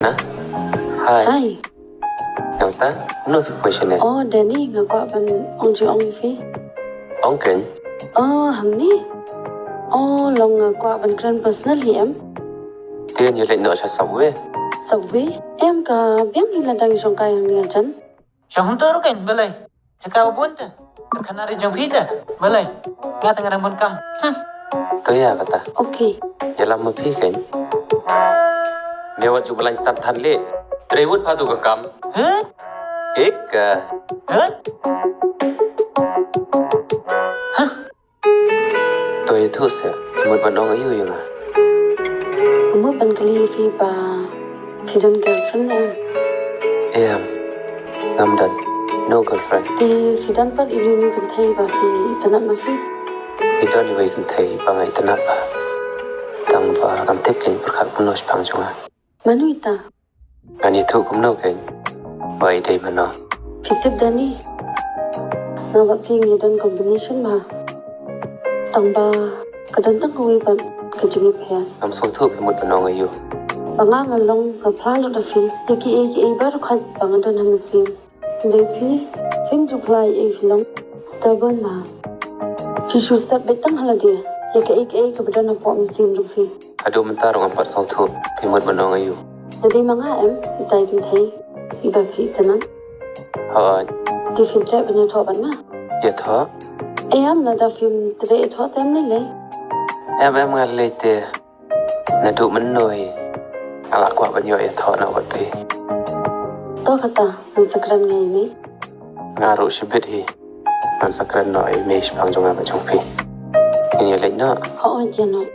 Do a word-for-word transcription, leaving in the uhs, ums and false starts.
Hi. Hi. Nangta, no phi poi shane? Oh, Danny, nga kwah ban ong jingong ïa phi. Ong kein. Oh, hangne. Oh, long nga kwah ban kren personal hi em. Te ngi leit noh sha Subway. Subway? Em ka biang hi la dang shong kai hangne jan. Shong hangto ruh kein, balei? Jaka ba bun te. Ka nari jong phi te. Balei? Nga te nga dang bun kam. Hmm. To ïa kata. Okay. Ïalam ma phi kein. Me wat ju blaiñ start than le. Trei wut pha tu ka kam. Huh? Ek. Huh? Huh? To ïathuh seh, mut ban ong aïu ïa nga? Mut ban kylli phi ba phi don girlfriend ne em? Em. Ngam don. No girlfriend. Te phi don pat ïa une u kynthei ba phi itynnad ma phi? Phi don iwei i kynthei ba nga itynnad bha. Tang ba ngam tip kein pyrkhat kumno shaphang jong nga. Mano ita? Ngan ïathuh kumno kein ba i dei mano? Phi tip Danny, nga bad phi ngi don combination bha. Tang ba ka don tang kawei pat ka jingïapher. Ngam sngewthuh phi mut ban ong aïu. Ba nga nga long nga phla lut da phi ïa kiei kiei baroh khoit ba nga don ha mynsiem. Hynrei phi, phim ju phla ei ei, phi long stubborn bha. Phi shu set beit tang ha lade ïa kaei kaei kaba don hapoh mynsiem jong phi. Haduh mynta ruh ngam pat sngewthuh phi mut ban ong aïu. Lada ma nga em, itai kynthei iba phi itynnad. Hooid. Te phi treh ban ïathoh bad nga? Ïathoh? Em, lada phim treh ïathoh te ym lei lei. Em em, nga lei te. Naduh mynno hi nga la kwah ban ïoh ïathoh noh bad phi. To kata, ngan sa kren nga ïa i mei. Nga ruh shibit hi ngan sa kren noh ïa i mei shaphang jong nga bad jong phi. Ngin ïa leit noh. Hooid, ïa noh.